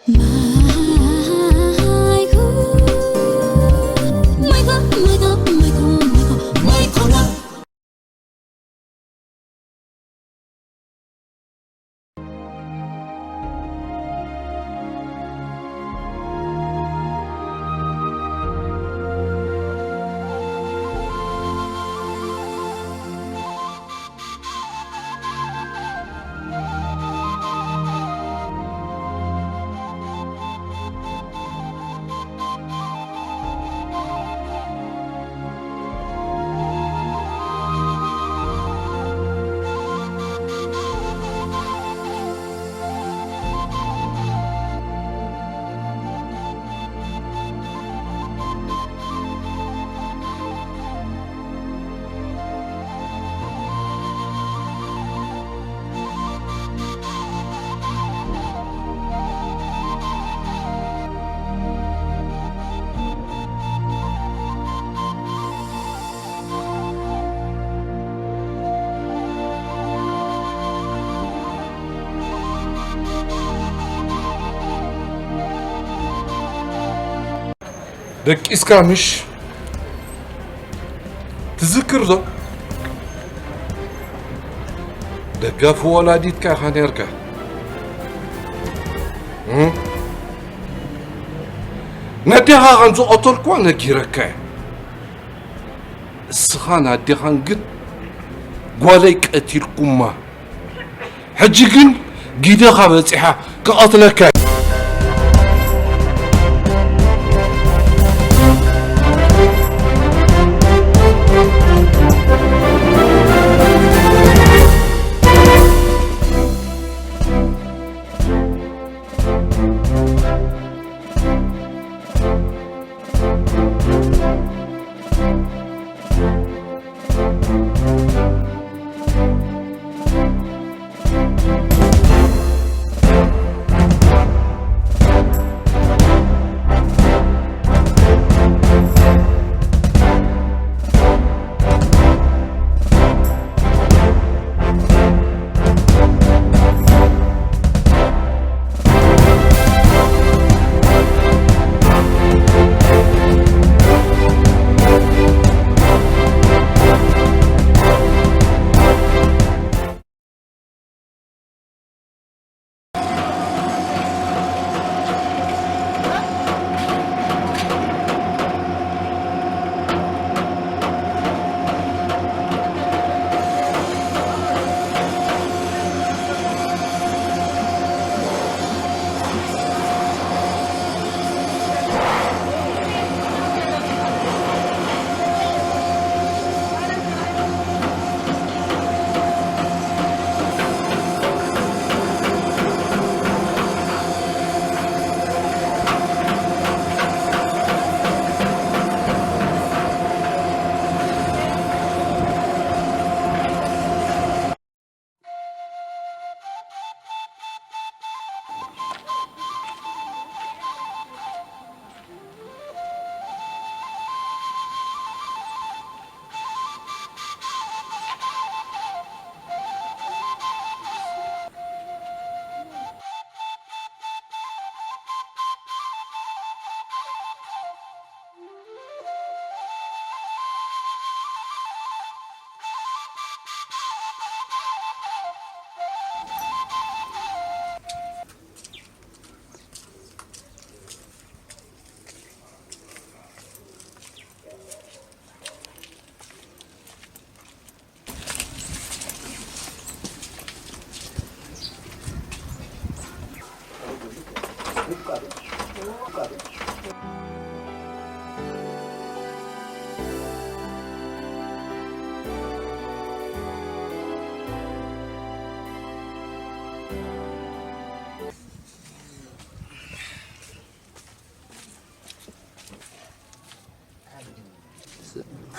ማይኮ፣ ማይኮ፣ ማይኮ፣ ማይኮ፣ ማይኮ፣ ማይኮ። ደቂስካ ምሽ? ትዝክር ዶ? ደጋፊ ወላዲትካ ኢኻ ነርካ። እም? ነዴኻ ከም ዝቐተልኩዋ ነጊረካ እየ። እስኻን ኣዴኻን ግን ጓለይ ቀቲልኩማ። ሕጂ ግን ጊደኻ በጺሓ ክቐትለካ እየ።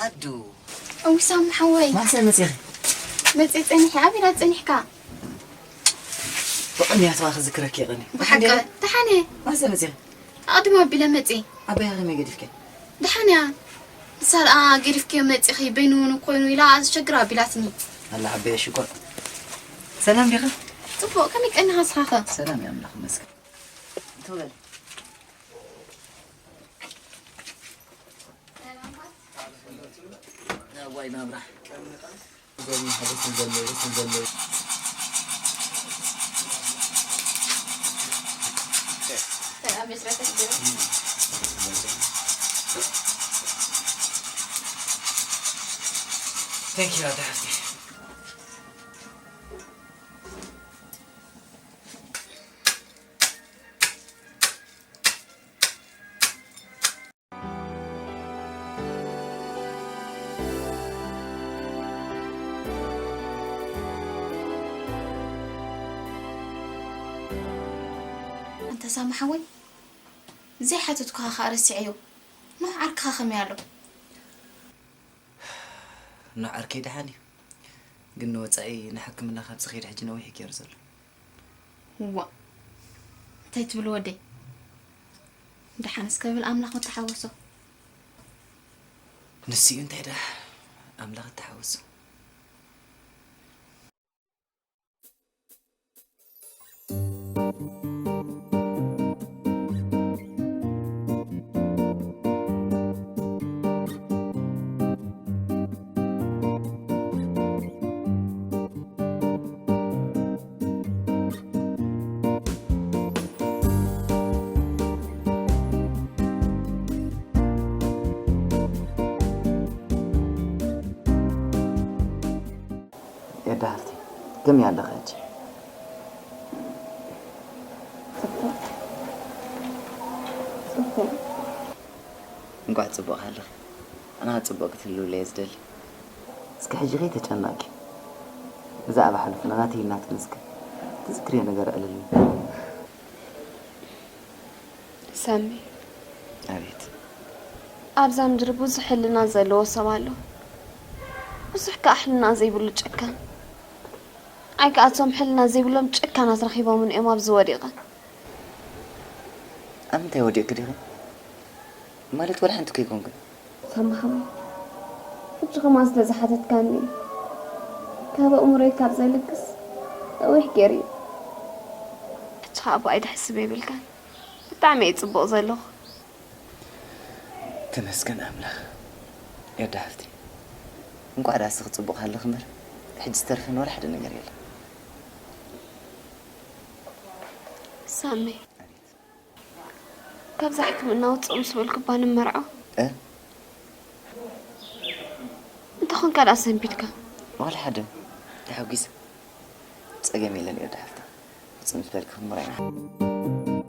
ኣዱ። እውይ ሳሚ ሓወይ። ማሰ መጺኺ? መጺ ጸኒሐ፣ ኣበይ ኢኻ ጸኒሕካ? ብቕንያት ኸኣ ክዝክረኪ የቐኒ። ብሓቂ? ደሓን እየ። ማሰ መጺኺ? ኣቐድም ኣቢለ መጺ። ኣበይ ከመይ ገዲፍኪ? ደሓን እያ። ንሳ ደኣ ገዲፍክዮ መጺኺ በይኑ እውን ኮይኑ ኢላ ኣዘሸግር ኣቢላትኒ። ኣላ ሓበየ ሽኮር። ሰላም ዲኻ? ጽቡቕ፣ ከመይ ቀኒኻ ንስኻኸ? ሰላም እየ ኣምላኽ ይመስገን። ትበል። እዋይ ናብራ። Thank you, ኣደ ሓፍተይ። ኣንታ ሳሚ ሓወይ፣ ዘይሓተትኩኻ ኸኣ ረሲዐዮ። ኖህ ዓርክኻ ከመይ ኣሎ? ኖህ ዓርከይ ደሓን እዩ፣ ግን ንወጻኢ ንሕክምና ካብ ዝኸይድ ሕጂ ነዊሕ እዩ ገይሩ ዘሎ። ዋእ፣ እንታይ ትብል ወደይ? ደሓን እስከ ብል ኣምላኽ ተሓወሶ። ንሱ እዩ እንታይ ደኣ፣ ኣምላኽ ተሓወሶ። የዳ ሃፍቲ፣ ከመይ ኣለኺ ሕጂ? ጽቡቕ። ጽቡቕ። እንቋዕ ጽቡቕ ሃለኺ። ኣነ ጽቡቕ ክትህልውለይ እየ ዝደሊ። እስከ ሕጂ ከይተጨነቕኪ። ብዛዕባ ሕሉፍና ናተይን ናትክን እስከ ትዝክርዮ ነገር ኣዕልልኒ። ሳሚ። ኣቤት። ኣብዛ ምድሪ ብዙሕ ሕልና ዘለዎ ሰብ ኣሎ። ብዙሕ ከኣ ሕልና ዘይብሉ ጨካን። ኣይ ከኣ እቶም ሕልና ዘይብሎም ጨካናት ረኺቦምን እዮም ኣብዚ ወዲቐ። ኣብ ምንታይ ወዲቕኪ ዲኺ? ማለት ወላ ሓንቲ ከይኮንኩ። ሳሚ ሓወይ፣ ሕጂ ከማን ስለ ዝሓተትካኒ፣ ካብ ኣእምሮይ ካብ ዘልግስ ነዊሕ ገይሩ እዩ። ሕጂ ኸኣ ብኣይ ደሕስብ የብልካን። ብጣዕሚ እየ ጽቡቕ ዘለኹ። ተመስገን ኣምላኽ። የዳ ሓፍቲ፣ እንቋዕ ደኣ እስኺ ጽቡቕ ሃለኺ እምበር፣ ሕጂ ዝተርፈኒ ወላ ሓደ ነገር የለን። ሳሚ፣ ኣቤት። ካብዛ ሕክምና ውጽእ ምስ በልኩ እባ ንመርዖ። እ? እንተኾንካ ደኣ ሰንቢድካ። ዋላ ሓደ። ተሓጒሰ። ጸገም የለን የዳ ሓፍቲ። ውጽእ ምስ በልኪ ክንመርዖ ኢና።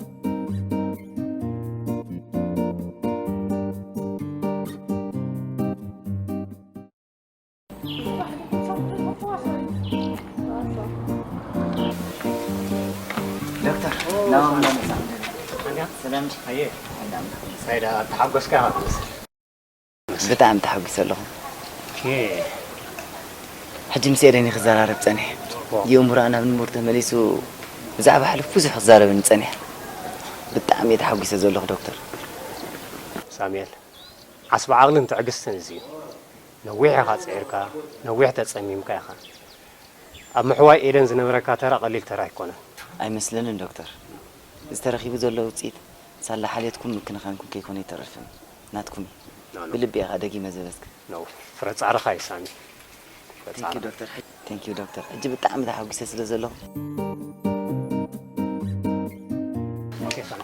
ዶክተር፣ ናብኦም ዶ መጻኹም? ሰላም። ኣየ። ሰላም። ሳይዳ፣ ተሓጎስካ ኢኻ ትመስል። ብጣዕሚ ተሓጒሰ ኣለኹ። ኦኬ። ሕጂ ምስ ኤደን ክዘራረብ ጸኒሐ። ጽቡቕ። የእምሮኣ ናብ ንቡር ተመሊሱ ብዛዕባ ሕሉፍ ብዙሕ ክዛረበኒ ጸኒሐ። ብጣዕሚ እየ ተሓጒሰ ዘለኹ ዶክተር። ሳሙኤል፣ ዓስቢ ዓቕልን ትዕግስትን እዚ እዩ። ነዊሕ ኢኻ ጽዒርካ፣ ነዊሕ ተጸሚምካ ኢኻ። ኣብ ምሕዋይ ኤደን ዝነበረካ ተራ ቀሊል ተራ ኣይኮነን። ኣይመስለንን ዶክተር። እዚ ተረኺቡ ዘሎ ውጽኢት ሳላ ሓልዮትኩም ምክንኻንኩም ከይኮነ ኣይተርፍን። ናትኩም እዩ። ኖ፣ ኖ። ብልቢ እየ ኸኣ ደጊመ ዘመስግን። ኖ፣ ፍረ ጻዕርኻ እዩ ሳሚ። ፍረ Thank you ጻዕርኻ። ዶክተር። Thank you ዶክተር። ሕጂ ብጣዕሚ ተሓጒሰ ስለ ዘለኹ። ኦኬ ሳሚ።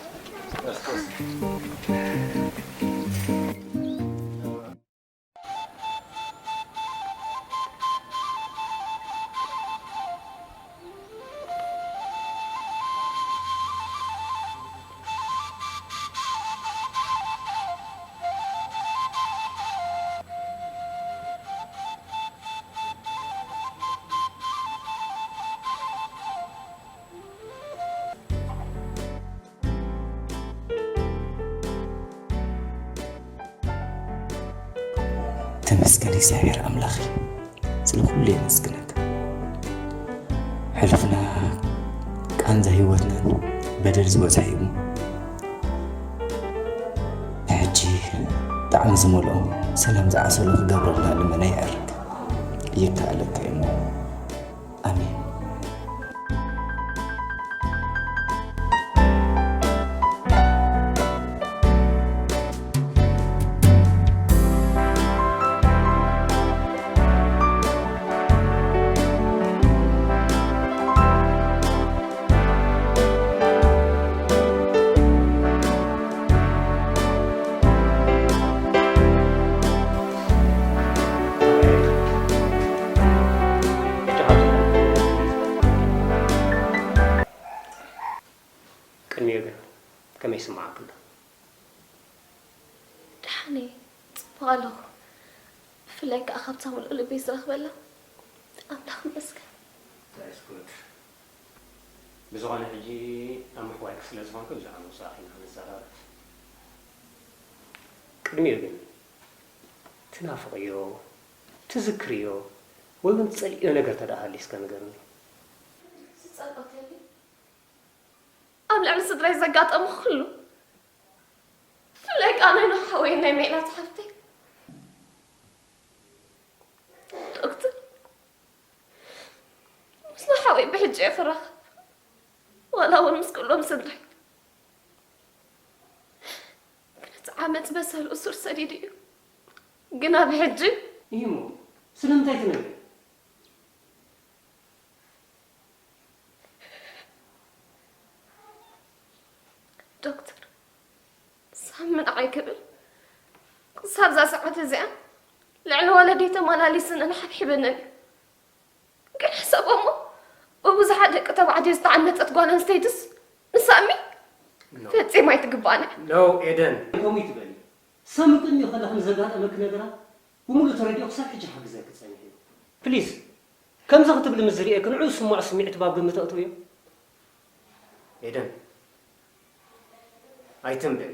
ተመስገን እግዚኣብሔር ኣምላኸይ፣ ስለ ኩሉ የመስግነካ። ሕሉፍና ቃንዛ ህይወትናን በደል ዝበዝሖ እዩ እሞ፣ ንሕጂ ጣዕሚ ዝመልኦ ሰላም ዝዓሰሎ ክገብረልና ልመና ይዐርግ። ይከኣለካ እዩ እሞ። ኣሜን። ቅድሚኡ ግን ከመይ ይስምዓኪ ኣሎ? ደሓን እየ፣ ጽቡቕ ኣለኹ። ብፍላይ ከኣ ካብታ ምሉእ ልበይ ዝረኽበላ ኣምላኽ ይመስገን። That's good። ብዝኾነ ሕጂ ኣብ ምሕዋይኪ ስለ ዝኾንኩ ብዛዕባ ምውጻእኪ ኢና ክንዘራረብ። ቅድሚኡ ግን ትናፍቕዮ፣ ትዝክርዮ ወይ እውን ትጸልእዮ ነገር ተደኣ ሃልዩ እስከ ንገርኒ። ዝጸልኦ ተልዩ? ኣብ ልዕሊ ስድራይ ዘጋጠመ ኩሉ፣ ብፍላይ ከኣ ናይ ኖህ ሓወይን ናይ ሜላት ሓፍተይ። ዶክተር፣ ምስ ኖህ ሓወይ ብሕጂ እየ ክራኸብ፣ ዋላ እውን ምስ ኩሎም ስድራይ። ግን እቲ ዓመጽ መሰሉ ሱር ሰዲዱ እዩ። ግና ብሕጂ እሞ ስለምንታይ ትነግሪ? ዶክተር፣ ሳሚ ንዓይ ክብል ክሳብ እዛ ሰዓት እዚኣ ልዕሊ ወለደይ ተመላሊስንን ሓብሒብንን እዩ። ግን ሕሰቦ እሞ፣ ብብዙሓት ደቂ ተባዕትዮ ዝተዓነጸት ጓል ኣንስተይትስ ንሳሚ No። ፈጺማ ኣይትግባእን እያ። No፣ ኤደን። ከምኡ ይትበሊ። ሳሚ ቅድሚኡ ከለኺ ንዘጋጠመኪ ነገራት ብምሉእ ተረዲኡ ክሳብ ሕጂ ክሕግዘኪ ጸኒሑ እዩ። ፕሊዝ፣ ከምዚ ክትብሊ ምስ ዝርእየኪ ንዕኡ ዝስምዖ ስምዒት ባብ ግምት ኣእትውዮ። ኤደን፣ ኣይትንበሪ።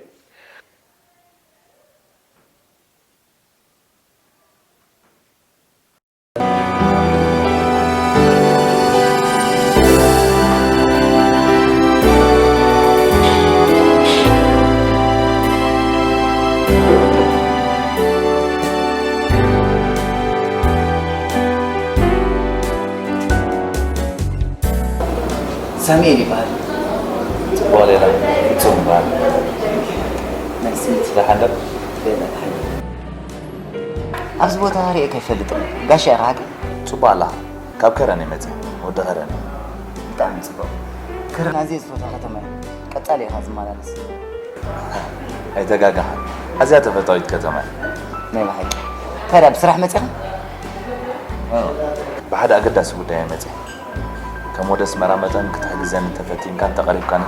ሳሙኤል ይበሃል። ጽቡቕ ሌላ፣ ፍጹም ይበሃል። ናይ ስኒት። ደሓን ዶ? ሌላ ደሓን። ኣብዚ ቦታ ርእየካ ኣይፈልጥን። ጋሻ ኢኻ ሓቂ? ጽቡቕ ኣለኻ። ካብ ከረን እየ መጺእ። ወዲ ከረን። ብጣዕሚ ጽቡቕ። ከረን ኣዝየ ዝፈትዋ ከተማ እያ። ቀጻሊ ኢኻ ዝመላለስ። ኣይተጋጋኻ። ኣዝያ ተፈታዊት ከተማ እያ። ናይ ብሓቂ። ታዲያ ብስራሕ መጺኻ? ብሓደ ኣገዳሲ ጉዳይ እየ መጺእ። ከም ወደ ኣስመራ መጠን ክትሕግዘኒ እንተፈቲንካን እንተቐሪብካኒ፣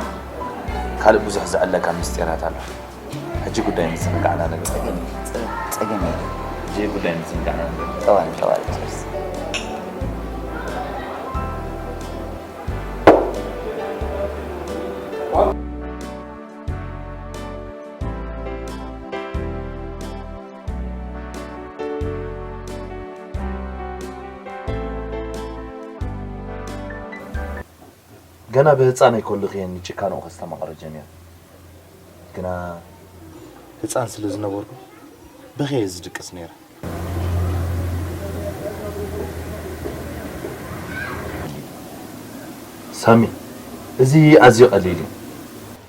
ካልእ ብዙሕ ዝዕለካ ምስጢራት ኣሎ። ሕጂ ጉዳይ ምዝንጋዕና ንግበር። ጸገም የለ፣ ጸ-፣ ጸገም የለ። ሕጂ ጉዳይ ምዝንጋዕና ንግበር። ጠዋሊ፣ ጠዋሊ፣ ቸርስ። ገና ብህጻነይ ከለኹ እየ ንጭካንኡ ከስተማቕሮ ጀሚረ። ግና ህጻን ስለ ዝነበርኩ ብኸየ ዝድቅስ ነይረ። ሳሚ፣ እዚ ኣዝዩ ቀሊል እዩ።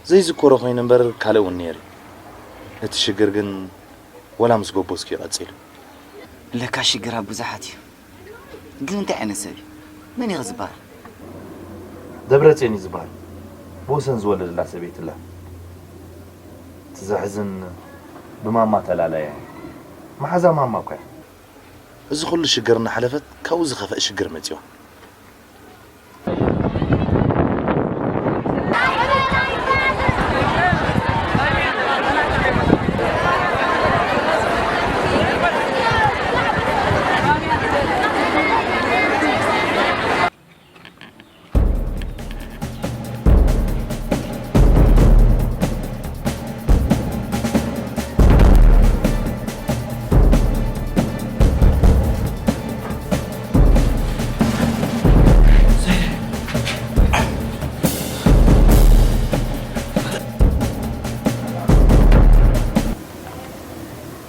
ዘይዝክሮ ኮይኑ እምበር ካልእ እውን ነይሩ እዩ። እቲ ሽግር ግን ወላ ምስ ጎቦዝኪ እዩ ቀጺሉ። ለካ ሽግራት ብዙሓት እዩ። ግን እንታይ ዓይነት ሰብ እዩ? መን እዩ ዝበሃል? ደብረጽዮን እዩ ዝበሃል። ብወሰን ዝወለደላ ሰበይቲ ኣላ። እቲ ዘሕዝን ብማማ ተላላያ እያ። መሓዛ ማማ እኳ እያ። እዚ ኩሉ ሽግር እናሓለፈት ካብኡ ዝኸፍአ ሽግር መጺዋ።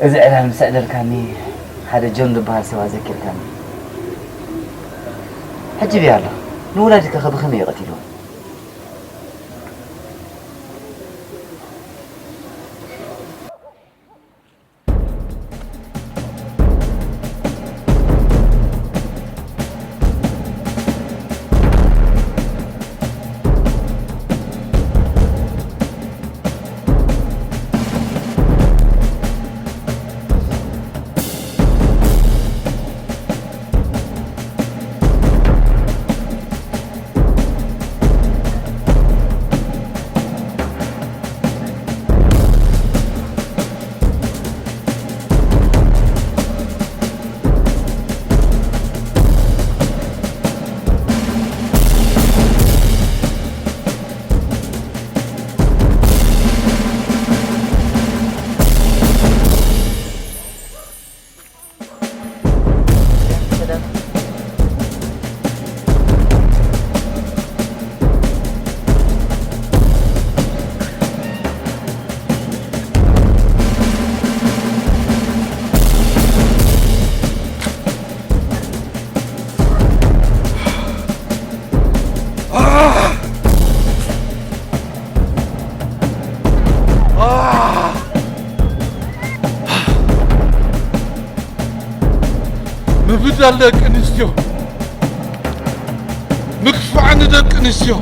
እዚ ዕላል ምስ ኣዕለልካኒ፣ ሓደ ጆን ዝበሃል ሰብ ኣዘኪርካኒ። ሕጂ በይ ኣሎ፣ ንውላድካ ከ ብኸመይ እዩ ቀቲልዎ? ምብዳል ደቂ ኣንስትዮ፣ ምግፋዕ ንደቂ ኣንስትዮ።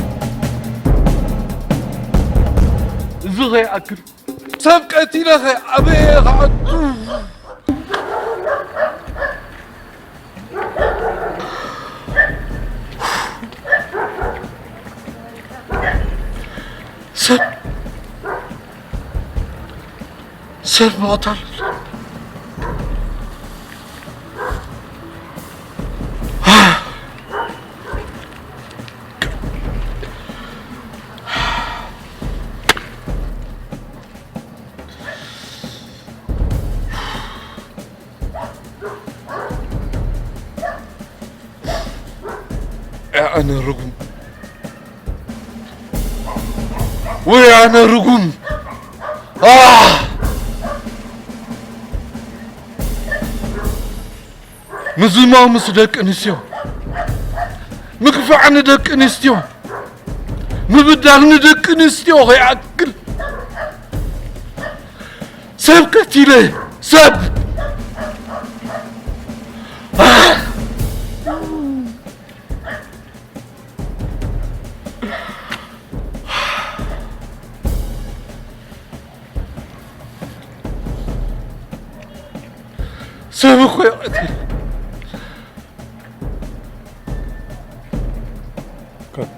እዚ ኸይኣክል ሰብ ቀቲለ ኸ ኣበይ እየ ክኣቱ? ሰብ ሰብ ምቕታል። ኣነ ርጉም፣ ወይ ኣነ ርጉም። ኣህ! ምዝማው ምስ ደቂ ኣንስትዮ፣ ምግፋዕ ንደቂ ኣንስትዮ፣ ምብዳል ንደቂ ኣንስትዮ ከይኣክል ሰብ ቀቲለ፣ ሰብ። ኣህ! ሰብ እኮ ይቐትል። ከት።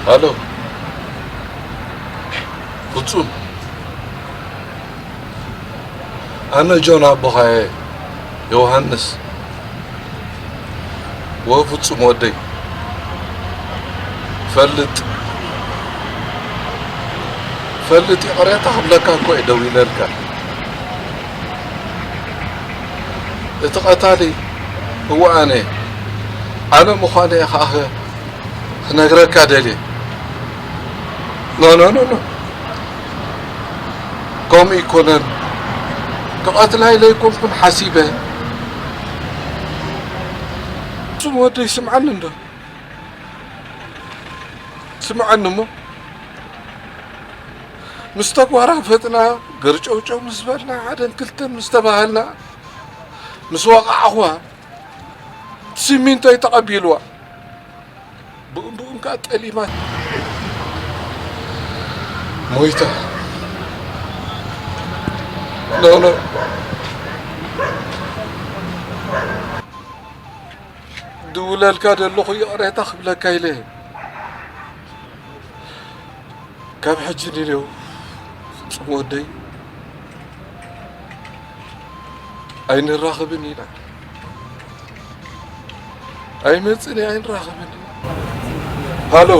ሃሎ ፍጹም፣ ኣነ ጆን ኣቦኻ እየ። ዮሃንስ፣ ወ ፍጹም ወደይ፣ ፈልጥ፣ ፈልጥ፣ ይቕሬታ ክብለካ እኮ እየ ደዊለልካ። እቲ ቀታሊ እወ ኣነ፣ ኣነ ምዃነይ ከኣ ክነግረካ ደልየ። ኖ፣ ኖ፣ ኖ፣ ኖ። ከምኡ ኣይኮነን። ክቐትላ ኢለ ኣይኮንኩን ሓሲበ። ስም ወደይ ስምዓኒ እንዶ። ስምዓኒ እሞ። ምስ ተጓራፈጥና፣ ገርጨውጨው ምስ በልና፣ ሓደን ክልተን ምስ ተባሃልና፣ ምስ ወቓዕኹዋ፣ እቲ ሲሚንቶይ ተቐቢልዋ። ብኡን ብኡን ከኣ ጠሊማ ሞይታ። ኖ፣ ኖ። ድውለልካ ዘለኹ ይቕሬታ ክብለካ ኢለ። ካብ ሕጂ ንኔው ፍጹም ወደይ ኣይንራኸብን ኢና። ኣይመጽእን እየ፣ ኣይንራኸብን። ሃሎ።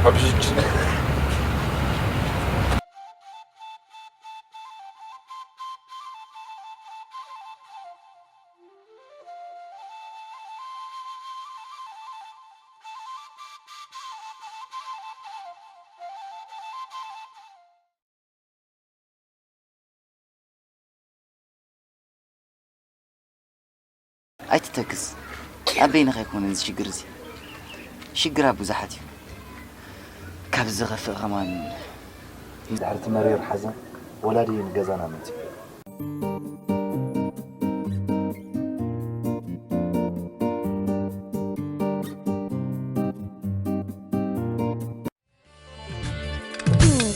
ኣብ ሕጂ ኣይትተክዝ። ኣብ በይንኻ ኣይኮነን እዚ ሽግር እዚ። ሽግራት ብዙሓት እዩ። ካብ ዝኸፍእ ከማን። ድሕሪ እቲ መሪር ሓዘን፣ ወላዲ ንገዛና መጺኡ።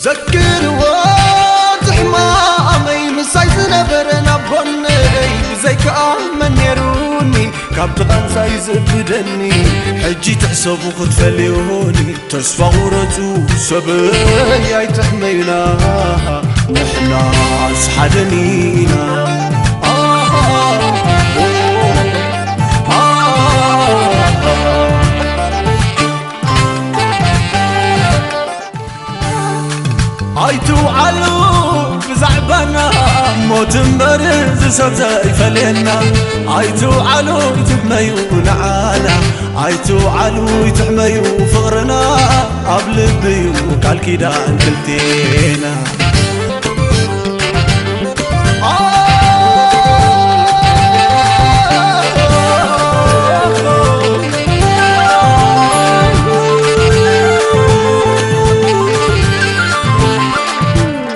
ዘክርዎ እቲ ሕማመይ ምሳይ ዝነበረ ናብ ጎነይ ብዘይከኣ መን ነይሩኒ ካብቲ ቃንዛይ ዘብደኒ ሕጂ ትሕሰቡ ክትፈልዩኒ። ተስፋ ቁረጹ ሰበይ ኣይትሕመዩና፣ ንሕና ኣስሓደኒና። ኣይትውዓሉ ብዛዕባና፣ ሞት እምበር ዝሰብ ዘይፈልየና። ኣይትውዓሉ ይትሕመዩ ንዓና፣ ኣይትውዓሉ ይትሕመዩ ፍቕርና። ኣብ ልቢ እዩ ቃል ኪዳን ክልቴና።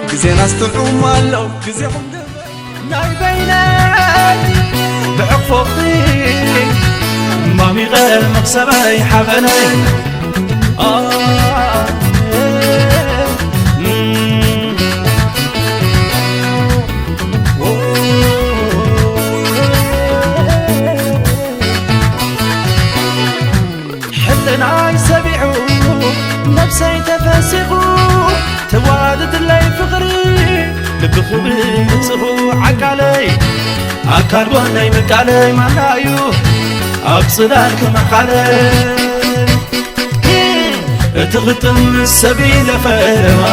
ግዜና ኣስጥዑም ኣሎ ግዜኹም። ናይ በይነይ ብዕቕፎኺ ማሚቐ መኽሰበይ ሓበነይ። ሕልናይ ሰቢዑ ነብሰይ ተፈሲቑ፣ ተዋደድለይ ፍቕሪ ልብኺ ብምጽኡ ዓቃለይ፣ ኣካል ጎነይ ምቃለይ ማና'ዩ ኣብ ጽላልኪ ምሓለይ። እቲ ግጥም ምስ ሰብ ኢለ ፈረማ፣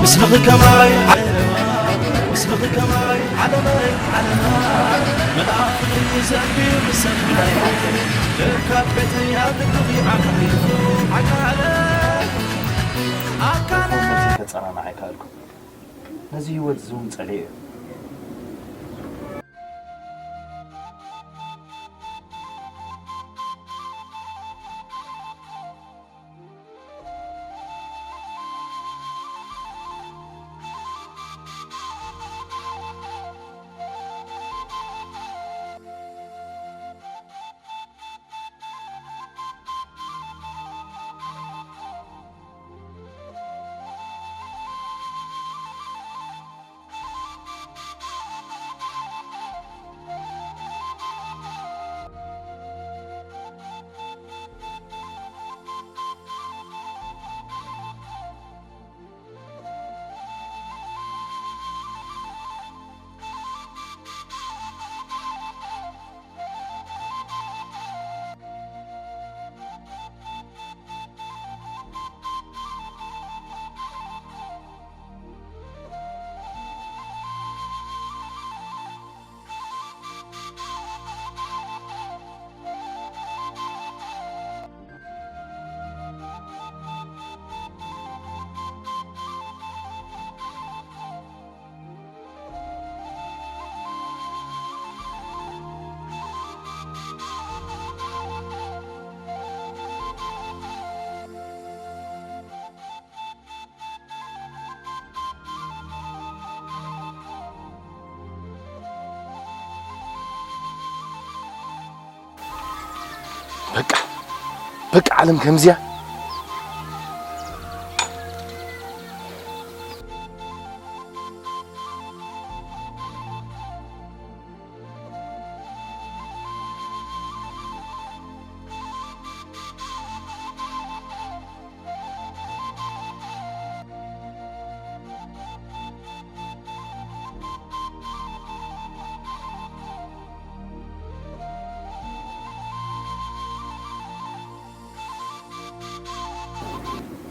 ምስልኺ ከማይ ዓለማ፣ ምስልኺ ከማይ ዓለመይ ዓለማ። መልኣኽ ፍቕሪ ዘንቢሩ ሰብ ኢለ፣ ካብ ቤተይ ኣብ ልብኺ ዓቂቡ ዓቃለ። ኣካለ። ከጸናንዓ ኣይከኣልኩን። ነዚ ህይወት እዚ እውን ጸሊኤዮ። በቃ፣ በቃ ዓለም ከምዚያ።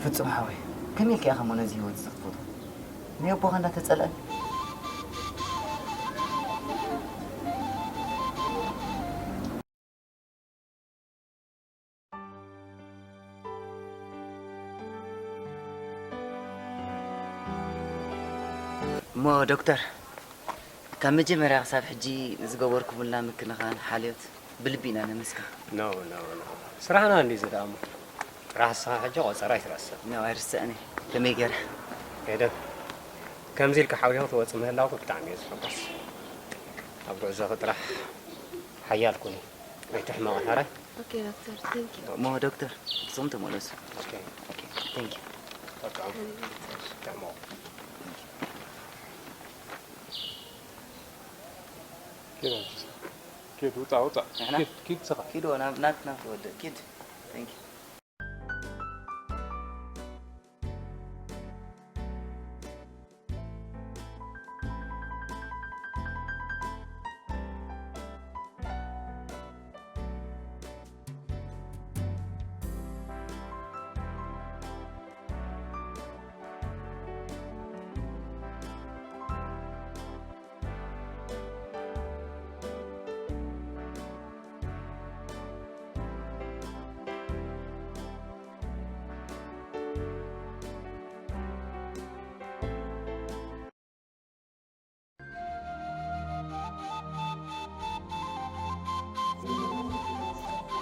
ፍጹም ሓወይ፣ ከመይ ኢልካ ኢኻ እሞ ነዚ ህይወት እዚ ክትፈትዎ? ናይ ኣቦኻ እንዳተጸልአ? እሞ ዶክተር፣ ካብ መጀመርያ ክሳብ ሕጂ ንዝገበርኩምልና ምክንኻን፣ ሓልዮት ብልቢ ኢና ነመስግን። ኖ፣ ኖ፣ ኖ። ስራሕና እንድዩ እዚ ደኣ እሞ። ጥራሕ ንስኻ ሕጂ ቆጸራ ኣይትረስዕ። ኖ፣ ኣይርስዕን እየ። ከመይ ገይረ? ኤደን፣ ከምዚ ኢልካ ሓቢኹ ትወጽእ ምህላውኩ ብጣዕሚ እየ ዝሕጎስ። ኣብ ጉዕዞኺ ጥራሕ ሓያል ኩኒ። ኣይትሕመቒ፣ ሕራይ? ኦኬ ዶክተር፣ ቴንክ ዩ። እሞ ዶክተር፣ ንስኹም ተመለሱ። ኦኬ። ኦኬ፣ ቴንክ ዩ። በቃ። ጥዕምቑ። ኪድ ኣጆኻ። كيد وطا وطا. نحن؟ كيد، كيد سخا. كيد وأنا ناك ناك ود كيد. Thank you.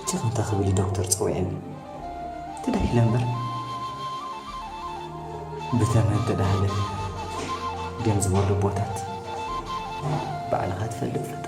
እቲ ከምታ ክብል ዶክተር ጸዊዐኒ። ትዳሂለ እምበር። ብተመን ተዳህለ ደም ዝበሉ ቦታት ባዕልኻ ትፈልጥ ፈጣሪ።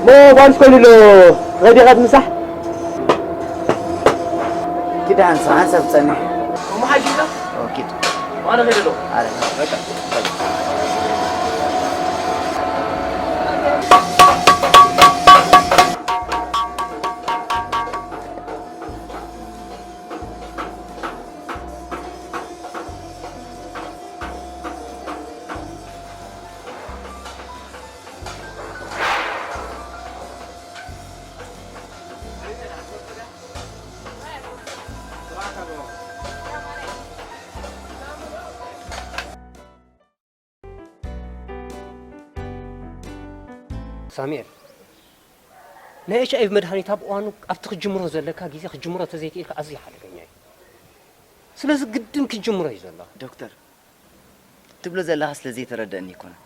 ሞ ጓል ስኮይሉ ኣሎ። ረዲኻ ትምሳሕ? ኪድ ሓንሳ ሓንሳ ብጸንሕ። እሞ ሓጊዝካ? ኦ፣ ኪድ። ኣነ ኸይደ ኣለኹ። ኣረ፣ በቃ። ሳሙኤል፣ ናይ ኤች ኣይ ቪ መድሃኒት ኣብ እዋኑ ኣብቲ ክትጅምሮ ዘለካ ግዜ ክትጅምሮ ተዘይክኢልካ ኣዝዩ ሓደገኛ እዩ። ስለዚ ግድን ክትጅምሮ እዩ ዘሎ። ዶክተር፣ ትብሎ ዘለኻ ስለ ዘይተረደእኒ ኣይኮነን።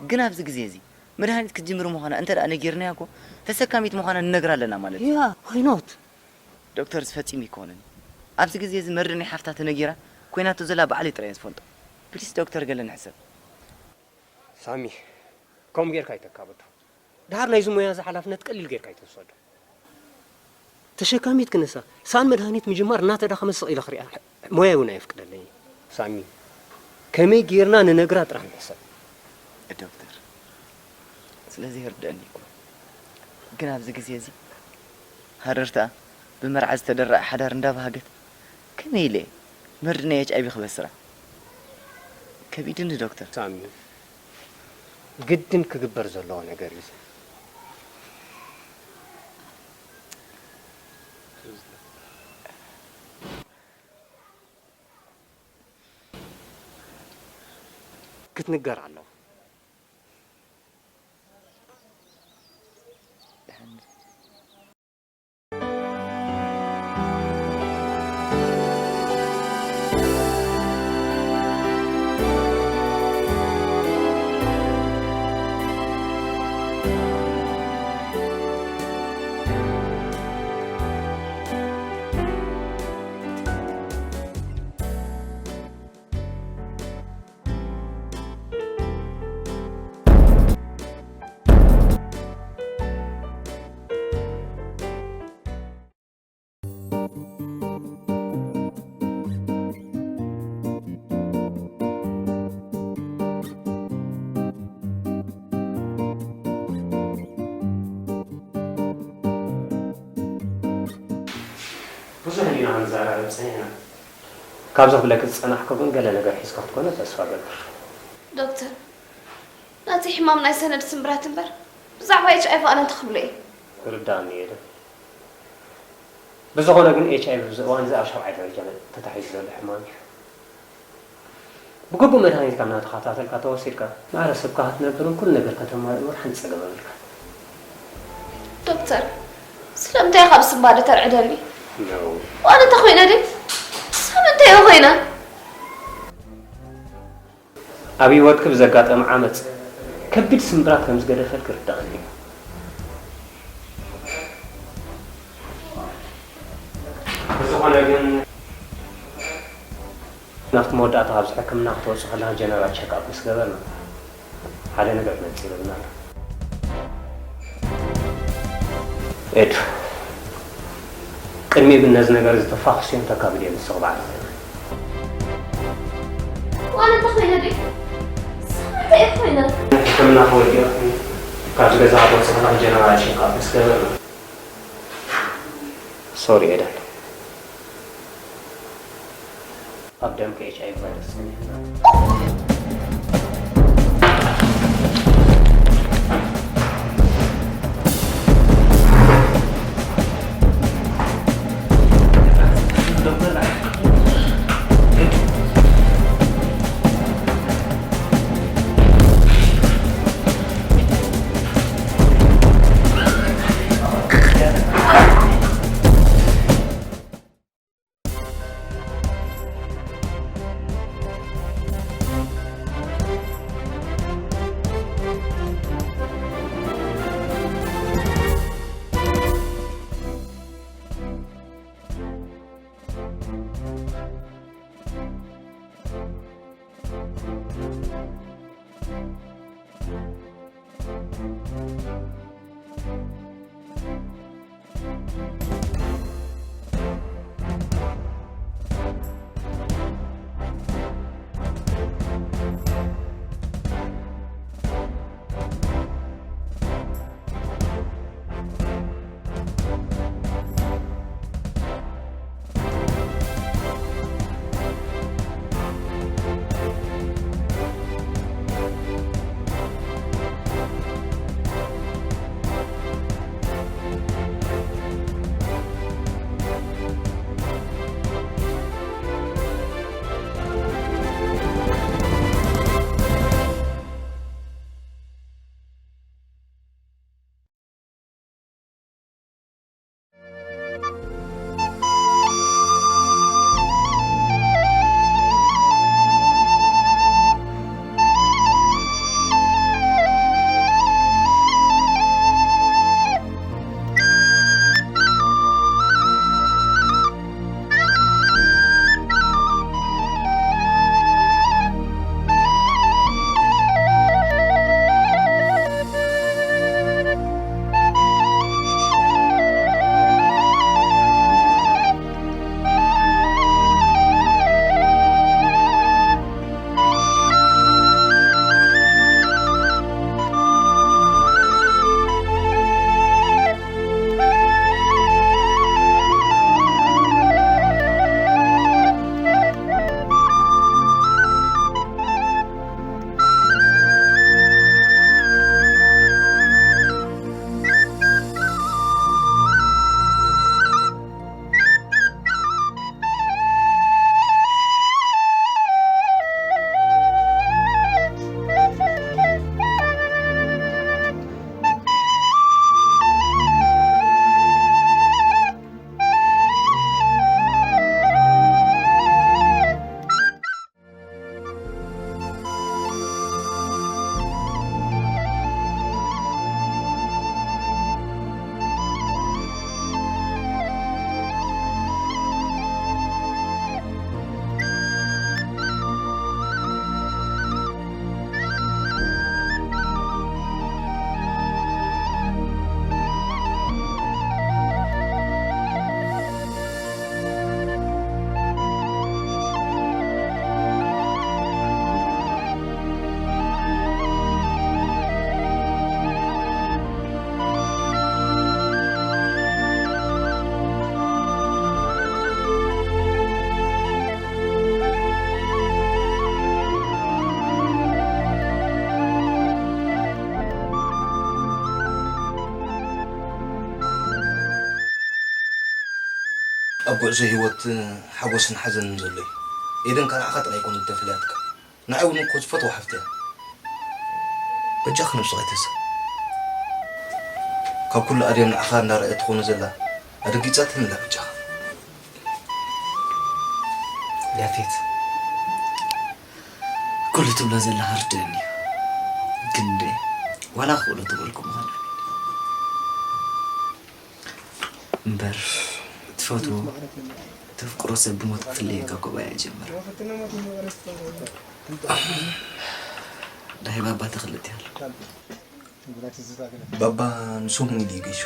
ግን ኣብዚ ግዜ እዚ መድሃኒት ክትጅምር ምዃና እንተ ደኣ ነጊርናያ እኮ ተሰካሚት ምዃና ንነግራ ኣለና ማለት እዩ። ያ፣ why not? ዶክተር፣ እዚ ፈጺሙ ኣይኮነን። ኣብዚ ግዜ እዚ መርድእ ናይ ሓፍታ ተነጊራ ኮይናቶ ዘላ ባዕለይ ጥራይ እየ ዝፈልጦ። ፕሊስ ዶክተር፣ ገለ ንሕሰብ። ሳሚ፣ ከምኡ ጌርካ ኣይተካብዶ። ድሓር ናይዚ ሞያ እዚ ሓላፍነት ቀሊል ጌርካ ኣይትውሰዶ። ተሸካሚት ክንሳ ሳን መድሃኒት ምጅማር እናተዳኸመ ስቕ ኢለ ክሪኣ ሞያ እውን ኣየፍቅደለይ። ሳሚ፣ ከመይ ጌርና ንነግራ ጥራሕ ንሕሰብ። ዶክተር፣ ስለዚ ይርደአኒ እኮ። ግን ኣብዚ ግዜ እዚ ሃረርታ ብመርዓ ዝተደረዐ ሓዳር እንዳባሃገት ከመይ ኢለ መርድእ ናይ ኤች ኣይ ቪ ክበስራ? ከቢድኒ ዶክተር። ሳሚ፣ ግድን ክግበር ዘለዎ ነገር እዩ። ክትንገር ኣለዎ። ብዙሕ ኢና ክንዘራረብ ጸኒሕና። ካብዚ ክብለኪ ዝጸናሕኩ ግን ገለ ነገር ሒዝካ ክትኮነ ተስፋ እገብር። ዶክተር፣ ነቲ ሕማም ናይ ሰነድ ስምብራት እምበር ብዛዕባ ኤች ኣይቪ ኣነ እንታይ ክብሎ እየ? ክርዳእኒ እየ ዶ? ብዝኾነ ግን ኤች ኣይቪ ኣብዚ እዋን እዚ ኣብ ሻብዓይ ደረጃ ተታሒዙ ዘሎ ሕማም እዩ። ብግቡእ መድሃኒትካ እናተኸታተልካ ተወሲድካ ማዕረ ሰብካ ክትነብርን ኩሉ ነገር ከተማልእ እውን ሓንቲ ጸገም ኣብልካ። ዶክተር፣ ስለምንታይ ኢኻ ብስንባደ ተርዕደኒ? ነው። ዋነ እንተ ኮይነ ድዩ? ሳብ እንታይ እየ ኮይነ? ኣብ ህይወትኪ ብዘጋጠመ ዓመጽ ከቢድ ስምብራት ከም ዝገደፈልኪ ርዳእኒ እዩ። ብዝኾነ ግን ናብቲ መወዳእታ ካብዚ ሕክምና ክትወጽእ ከለኻ ጀነራል ቸክኣፕ ምስ ገበርና ሓደ ነገር ነጺሩልና ኣሎ። ኤዱ፣ ቅድሚኡ ግን ነዚ ነገር እዚ ተፋኽስዮ እንተካብድ እየ ንስኺ ባዕልኺ። ዋነ እንተ ኮይነ ድዩ? ሳብ እንታይ እየ ኮይነ? ሕክምና ከወዲእኺ ካብዚ ገዛ ክትወጽእ ከለኺ ጀነራል ቸክኣፕ ምስ ገበርና። ሶሪ ኤደን። ኣብ ደምኪ ኤች ኣይ ቪ ቫይረስ ጸኒሕና። ጉዕዞ ህይወት ሓጎስን ሓዘንን ዘሎ እዩ። ኤደን ከኣ ንዓኻ ጥራይ ኣይኮነን ተፈልያትካ። ንዓይ እውን እኮ ዝፈትዋ ሓፍቲ እያ። በጃኺ ነብስኺ ኣይትህስኺ። ካብ ኩሉ ኣድያም ንዓኻ እንዳረኣየት ትኾኖ ዘላ ኣደንጊጻትኒ ኣላ በጃኻ። ያፌት፣ ኩሉ ትብሎ ዘለኻ ርድእኒ እዩ። ግን እንደ ዋላ ክእሎ ተበልኩ ምዃን እምበር፣ ትፈትዎ፣ ተፍቅሮ ሰብ ብሞት ክፍለየካ እኮ ባያ ይጀምር። ዳሂ ባባ ተኽልጥ ያለ። ባባ ንሰሙን ኢሉ እዩ ገይሹ።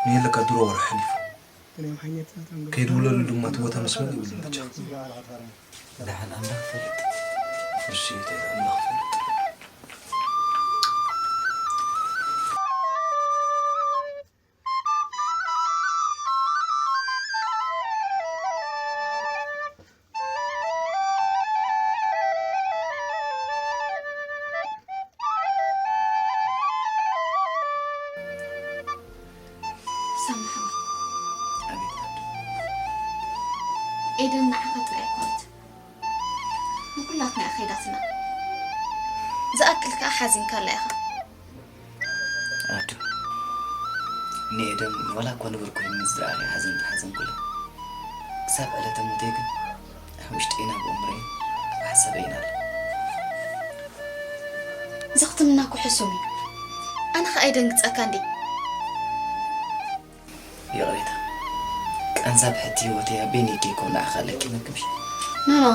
ንየለካ ድሮ ወርሒ ሓሊፉ። ከይድውለሉ ድማ እቲ ቦታ መስመር ይብሉ ብቻ። ደሓን ኣምላኽ ፈልጥ። እሺ፣ ኣምላኽ ፈልጥ። ሳሚ ሓወይ፣ ኣቤት ኣዱ። ኤደን ንዓኻ ጥራይ ኣይኮነት፣ ንኩላትና እያ ከይዳትና። ዝኣክል ከኣ ሓዚንካላ ኢኻ። ኣዱ፣ ንኤደን ዋላ እኳ ንቡር ኮይኑ ዝረኣየ ሓዘን ተሓዘንኩላ። ክሳብ ዕለተ ሞተይ ግን ኣብ ውሽጠይን ኣብ ኣእምሮይን ኣብ ሓሳበይን ኣላ። እዚ ክትምና እኮ ሕሱም እዩ። ኣነ ኸኣ ኣይደንግጸካ እንዴ? ይቕሬታ። ቃንዛ ብሕቲ ህይወተይ ኣብ በይነይ ከይኮነ ንዓኻ ኣለኪ መክምሽ። ኖ፣ ኖ።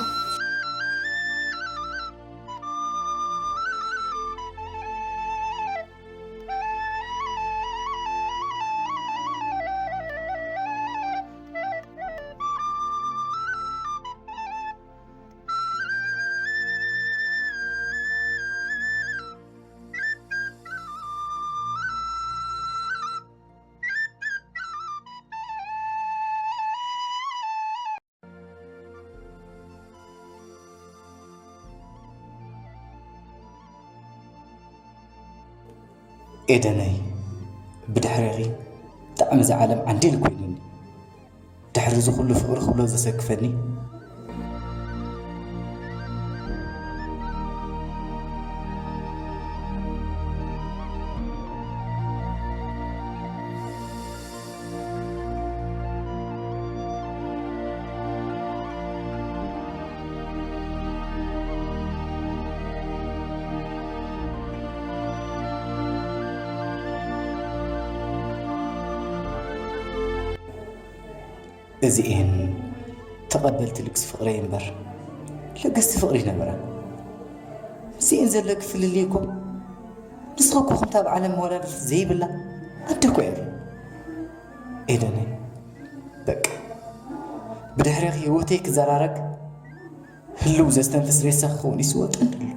ኤደነይ፣ ብድሕሬኺ ብጣዕሚ እዛ ዓለም ዓንዴል ኮይኑኒ። ድሕሪ እዚ ኩሉ ፍቕሪ ክብሎ ዘሰክፈኒ፣ እዚኤን ተቐበልቲ ልግሲ ፍቕረይ እምበር፣ ለገስቲ ፍቕሪ ይነበራ። ምስኤን ዘለኪ ፍልልይ እኮ፣ ንስኺ እኮ ከምታ ኣብ ዓለም መወዳድርቲ ዘይብላ ኣደ እኮ እያ። ኤደነይ፣ በቃ፣ ብድሕሬኺ ህይወተይ ክዘራረግ፣ ህልው ዘስተንፍስ ሬሳ ክኸውን ይስወጠኒ ኣሎ።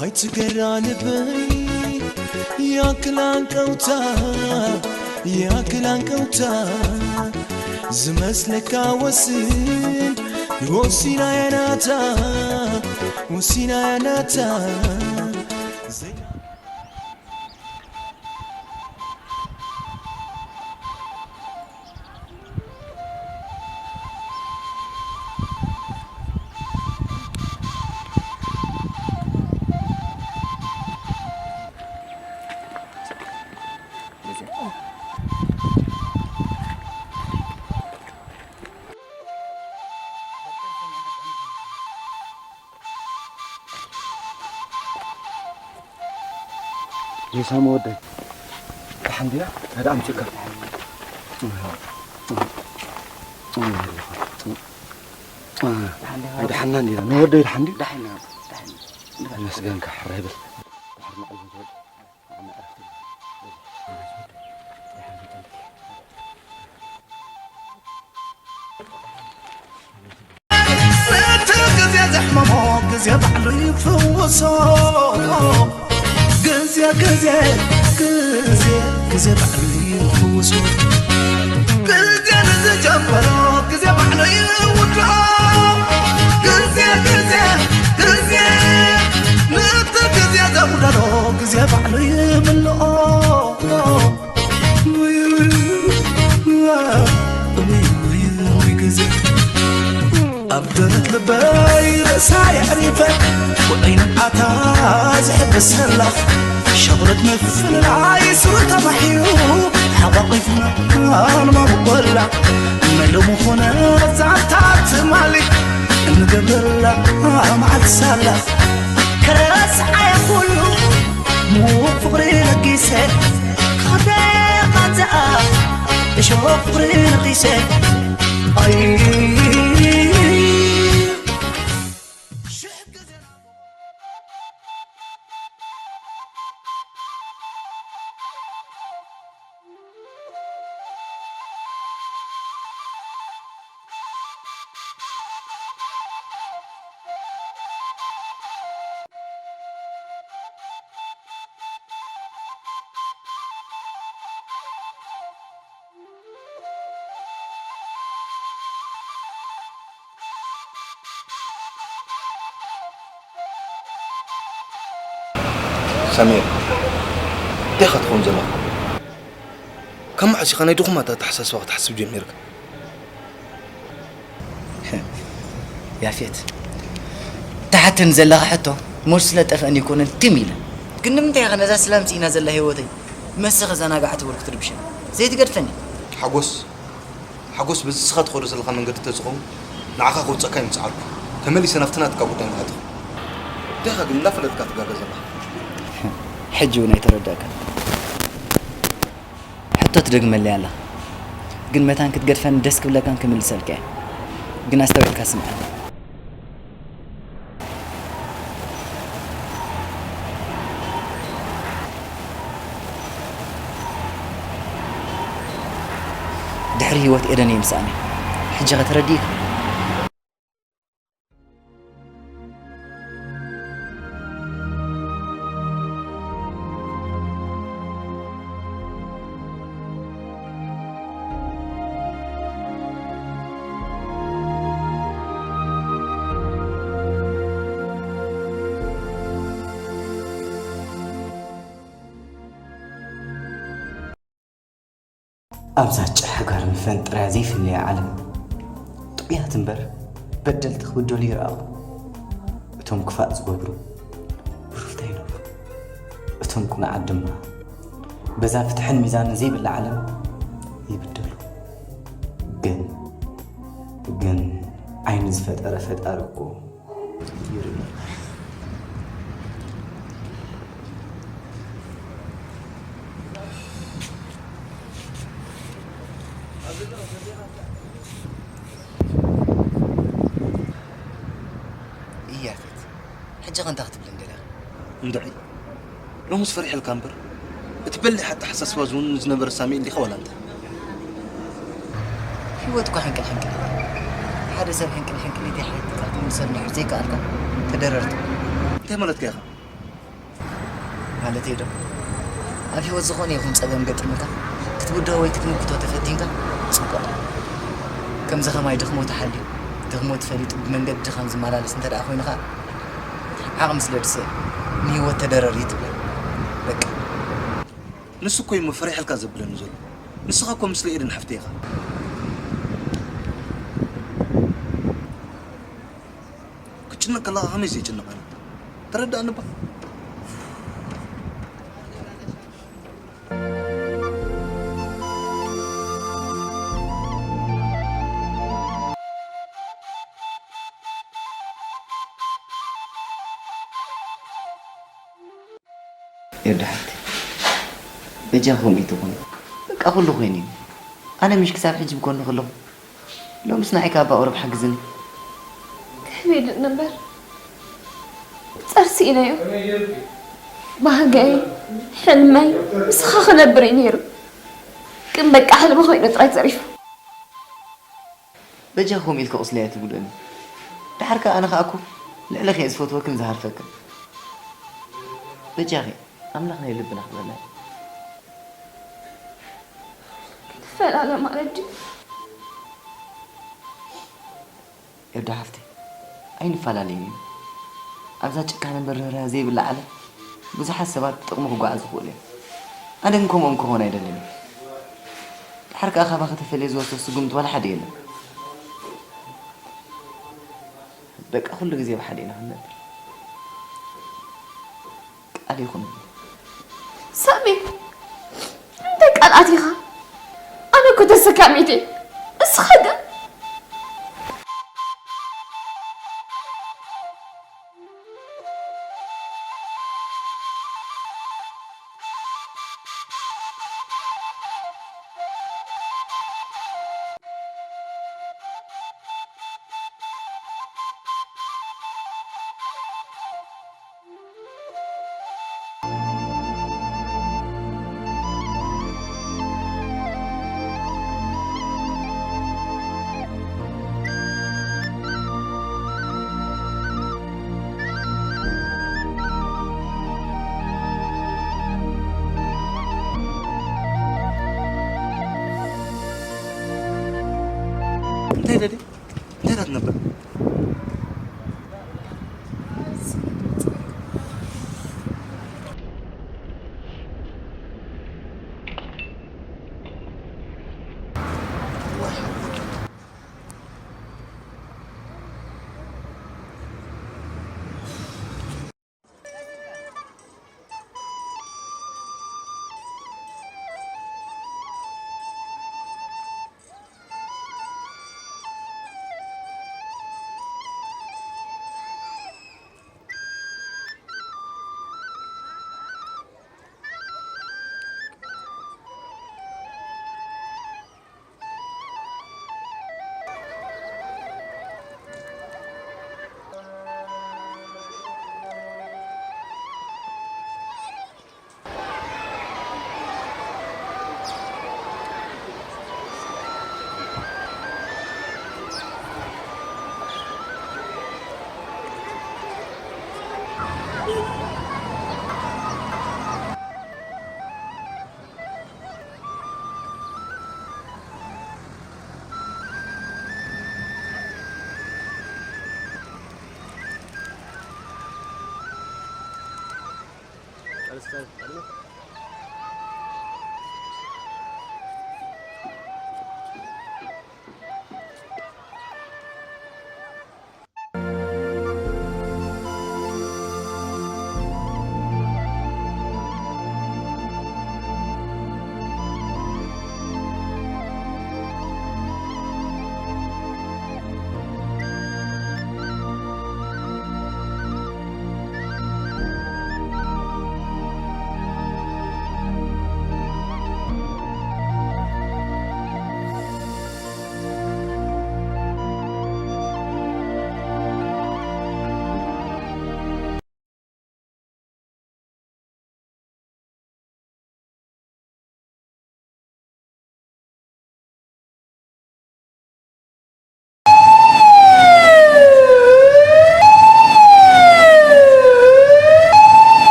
ኣይትገራ ልበይ ያክል ኣንቀውታ፣ ያክል ኣንቀውታ፣ ዝመስለካ ወስን፣ ወሲና ያናታ፣ ወሲና ያናታ። ሳሚ ወደይ፣ ደሓን ድያ? ሓደ ኣምፅእካ። ኣይደሓና እንዲና። ንወደይ ደሓን ድዩ? ደሓን፣ ደሓን። መስገንካ ሕራይ በል። እቲ ግዜ ዘሕመሞ ግዜ ባዕሉ ይፍውሶ። ግዜ ግዜ ግዜ ግዜ ባዕሉ ይፍውሶ። ግዜ ንዝጀመሮ ግዜ ባዕሉ ይውድኦ። ግዜ ግዜ ግዜ ነቲ ግዜ ዘጉደሎ ግዜ ባዕሉ ይምልኦ። ኣብ ደረት ልበይ ርእሳ የዕሪፈ ውዑይ ንብዓታ ዝሕብሰላ ሸቑረት ምፍልላይ ስሩ ተማሕዩ ሓቋቒፍና ንማብቆላ መሉ ምኾነ ዛንታ ትማሊ እንገብረላ መዓልቲ ሳላ ከረስዓየ ኩሉ ሙቕ ፍቕሪ ለጊሰ ካብ ደቓ ዝኣ እሾኽ ፍቕሪ ነኺሰ ኣይ ሰሚር፣ እንታይ ኢኻ ትኸውን ዘለኻ? ካብ መዓስ ኢኻ ናይ ድኹማት ኣተሓሳስባ ክትሓስብ ጀሚርካ? ያፌት፣ ትሓተኒ ዘለኻ ሕቶ መልሱ ስለ ጠፍአኒ ኣይኮነን ትም ኢለ። ግን ንምንታይ ኢኻ ነዛ ሰላም ስኢና ዘላ ህይወተይ መሰ ከዘናግዓ ትብል ክትርብሸኒ? ዘይትገድፈኒ? ሓጎስ፣ ሓጎስ በዚ ንስኻ ትኸዶ ዘለኻ መንገዲ ተዝኸውን ንዓኻ ከውፅኣካ ኣይምፅዓርኩ። ተመሊሰ ናብቲ ናትካ ጉዳይ ምኣተኹ። እንታይ ኢኻ ግን እንዳፈለጥካ ትጋገ ዘለኻ? ሕጂ እውን ኣይተረዳእካን። ሕቶ ትደግመለይ ኣለኻ። ግን መታን ክትገድፈኒ ደስ ክብለካን ክምልሰልካ እየ። ግን ኣስተውዒልካ ስምዓኒ። ድሕሪ ህይወት ኤደን እየ ምስኣነይ። ሕጂ ኸ ተረዲእካ? ኣብዛ ጨሕጋር መፈንጠርያ ዘይፍለያ ዓለም ጥዑያት እምበር በደልቲ ክብደሉ ይረኣኹ። እቶም ክፋእ ዝገብሩ ብሩፍታ ይነብሩ። እቶም ቅኑዓት ድማ በዛ ፍትሕን ሚዛንን ዘይብላ ዓለም ይብደሉ። ግን ግን ዓይኒ ዝፈጠረ ፈጣሪ እኮ ይርኢ። እያፌት፣ ሕጂ ኸ እንታይ ክትብለኒ ደሊኻ? እንድዒ ሎምስ ፈሪሐልካ እምበር፣ እቲ በሊሕ ኣተሓሳስባ ዝውንን ዝነበረ ሳሚኤል ዲኻ ዋላ እንታይ? ህይወት እኮ ሕንቅል ሕንቅል እያ። ሓደ ሰብ ሕንቅል ሕንቅል ኢልካ ትምልሰሉ እንድሕር ዘይከኣልካ፣ ተደረር ትብል። እንታይ ማለትካ ኢኻ? ማለተይ ዶ፣ ኣብ ህይወት ዝኾነ ይኹን ጸገም ገጢሙካ ክትብድሆ ወይ ክትምክቶ ተፈቲንካ ጽቡቕ እዩ። ከምዚ ከማይ ድኽመቱ ሓልዩ፣ ድኽመቱ ፈሊጡ ብመንገዲ ድኻም ዝመላለስ እንተ ደኣ ኮይኑ ከኣ፣ ዓቕሚ ስለ ዝስእን ንህይወት ተደረር እዩ ትብላ። በቃ። ንሱ እኮ እዩ እሞ ፈሪሐልካ ዘብለኒ ዘሎ። ንስኻ እኮ ምስሊ ኤደን ሓፍተይ ኢኻ። ክትጭነቕ ከለኻ ከመይ ዘየጨንቕ ኣነ? ተረድኣኒ እባ። ኤዱ ሓፍተይ፣ በጃኹም ኢትኹን። በቃ ኩሉ ኮይኑ እዩ። ኣነ ምሽ ክሳብ ሕጂ ብጎንኺ ኣለኹ። ሎምስ ንዓይ ካብ ኣባ ቁሩብ ሓግዝኒ። ከመይ ድእ ነበር? ጸርሲ ኢለዮ። ባህገይ፣ ሕልመይ፣ ምስኻ ክነብር እዩ ነይሩ። ግን በቃ ሕልሚ ኮይኑ ጥራይ ተሪፉ። በጃኹም ኢልኪ ቁስለይ ኣይትጉድእኒ። ደሓር ከኣ ኣነ ከኣ እኮ ልዕለኺ እየ ዝፈትወክን ዝሃርፈክን። በጃኺ ኣምላኽ ናይ ልብና ክበና እዩ። ክንፈላለ ማለት ድዩ? ኤልዶ ሓፍተይ ኣይንፈላለይን ኢና። ኣብዛ ጭካነ እምበር ርህራሄ ዘይብላ ዓለም ብዙሓት ሰባት ብጥቕሚ ክጓዓዙ ይኽእሉ እዮም። ኣነ ግን ከምኦም ክኾን ኣይደልን እየ። ደሓር ከኣ ካባኺ ተፈልየ ዝወስዶ ስጉምቲ ዋላ ሓደ የለን። በቃ ኩሉ ግዜ ብሓደ ኢና ክንነብር። ቃል ይኹን። ሳሚ፣ እንታይ ቃል ኣቲኻ? ኣነ እኮ ተሰካሚት እየ። እስኻ ግን እንታይ ደሊ እንታይ ትነብር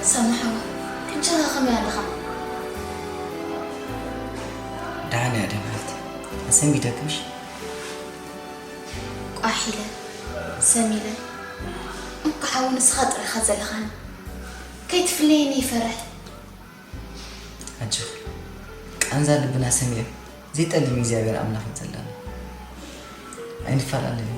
ሳሚ ሓወይ፣ ክንቸኻ ከመይ ኣለኻ? ደሓን እያ ደም ሓፍቲ። ኣሰንቢደኪ ምሽ? ቋሕ ኢለ፣ ሰም ኢለ። እንኳ ሓው ንስኻ ጥራኻ ዘለኻኒ። ከይትፍለየኒ ይፈርሕ። ኣጆኺ፣ ቃንዛ ልብና ሰሚዑ ዘይጠልም እግዚኣብሔር ኣምላኽ እዩ ዘለና። ኣይንፈላለን።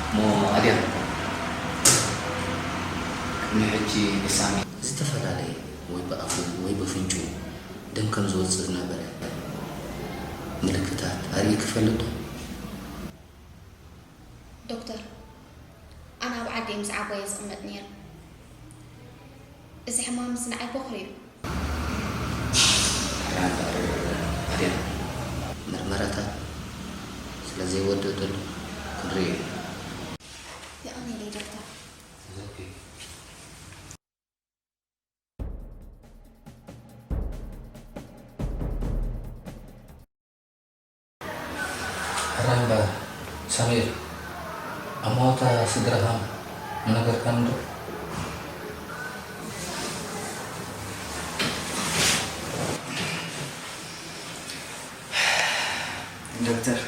እሞ ኣድያም፣ ቅድሚ ሕጂ ንሳሚ ዝተፈላለየ ወይ ብኣፉ ወይ ብፍንጩ ደም ከም ዝወጽእ ዝነበረ ምልክታት ኣርእዩ ክፈልጥ ዶ? ዶክተር፣ ኣነ ኣብ ዓዲ ምስ ዓባየ ዝቕመጥ ነይረ። እዚ ሕማም እዚ ንዓይ በኹሪ እዩ። ሕራይ እምበር ኣድያም፣ ምርመራታት ስለ ዘይወደደሉ ክንርኢ ኢና። የቐንየለይ ዶክተር። It's okay። ሕራይ እምበር ሰሚር፣ ኣማውታ ስድራኻ ምነገርካኒ ዶ? ዶክተር፣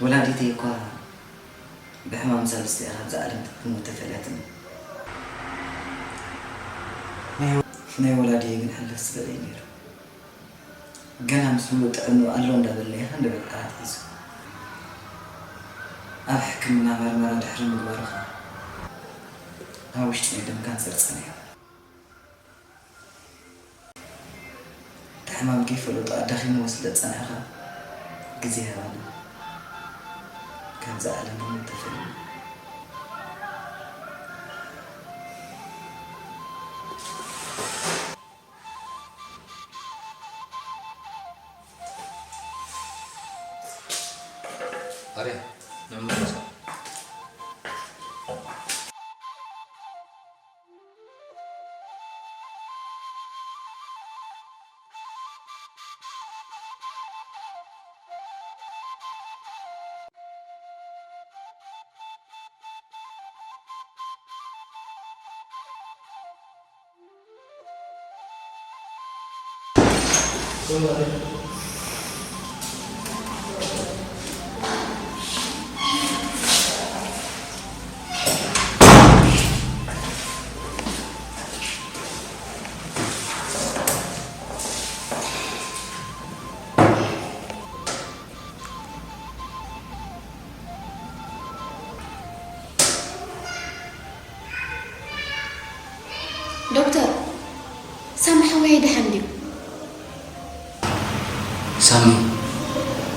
ወላዲተይ እኳ ብሕማም ሳልስቲ እያ ካብዛ ዓለም ክትሞት ተፈልያትኒ። ናይ ወላዲየ ግን ሕልፍ ዝበለ እዩ ነይሩ። ገና ምስ ሙሉእ ጥዕንኡ ኣሎ እንዳበልና ኢኻ እንዳበል ቃላት ሒዙ። ኣብ ሕክምና መርመራ ድሕሪ ምግባሩ ኸኣ ኣብ ውሽጢ ናይ ደም ካንሰር ጸኒሑ። እቲ ሕማም ከይፈለጦ ኣዳኺምዎ ስለ ዝጸንሐ ኸኣ ግዜ ሃባና ካብዛ ዓለም ብሞት ተፈልዩ። ኣርያ፣ ንዕመር መጽኣ። ዶክተር፣ ሳሚ ሓወይ ደሓን ድዩ? ሳሚ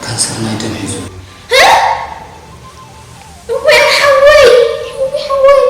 ካንሰር ናይ ደም ሒዙ። እወይ ሓወይ፣ እወይ ሓወይ።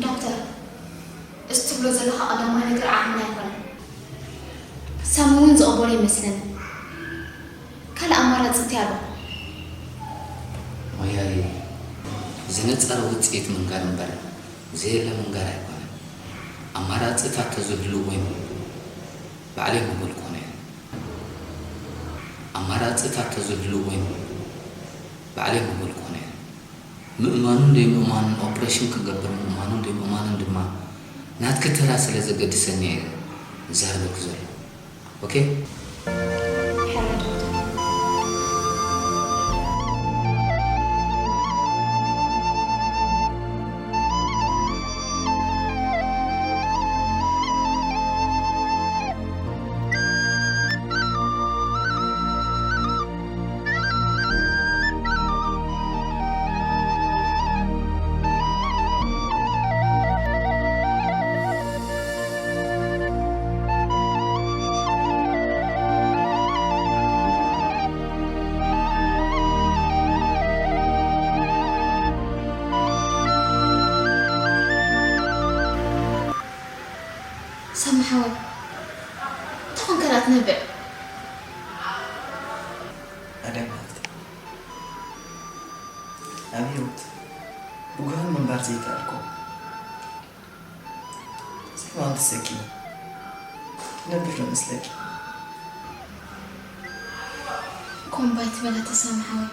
ዶክተር፣ እዚ ትብሎ ዘለኻ ቀዳማይ ነገር ዓቕምና ኣይኮነን። ሳሚ እውን ዝቕበሎ ይመስለኒ። ካልእ ኣማራጺ እንታይ ኣሎ? ሞያይ፣ ዝነጸረ ውጽኢት ምንጋር እምበር ዘየለ ምንጋር ኣይኮነን። ኣማራጺታት ተዝህልዉ እውን ባዕለይ ምበልኩ ነይረ። ኣማራጺታት ተዝህልዉ እውን ባዕለይ ምበልኩ ነይረ። ምእማኑን ዘይምእማኑን፣ ኦፕሬሽን ክገብር ምእማኑን ዘይምእማኑን ድማ ናትኪ ተራ ስለ ዘገድሰኒ እየ ዝዛረበኪ ዘለኹ። ኦኬ? ሕራይ ዶክተር። ሳሚ ሓወይ፣ እንታይ ኾንካ ደኣ ትነብዕ? ኣደም ሃብቲ፣ ኣብ ህይወት ብጉህን ምንባር ዘይከኣልኩ፣ ዘይማን ተሰኪሙ ትነብር ዶ መስለኪ? ኮምባይ ትበላ ተሳሚ ሓወይ።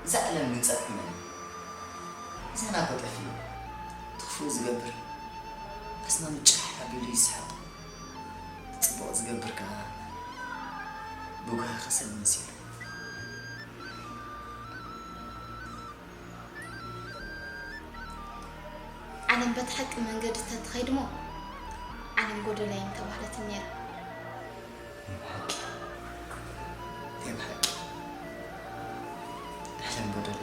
እዛ ዓለም ግን ጸጥመን። ሚዛና እኮ ጠፊኡ። ትኽፉእ ዝገብር ኣስማሚ ጫሕ ኣቢሉ ይስሕቕ። ጽቡቕ ዝገብር ከኣ ብጉሃ ከሰል መሲሉ። ዓለም በቲ ሓቂ መንገዲ ተትኸይድሞ ዓለም ጎደላ እያ ምተባህለትን ነይራ። ናይ ብሓቂ፣ ናይ ብሓቂ ዓለም ጎደለ።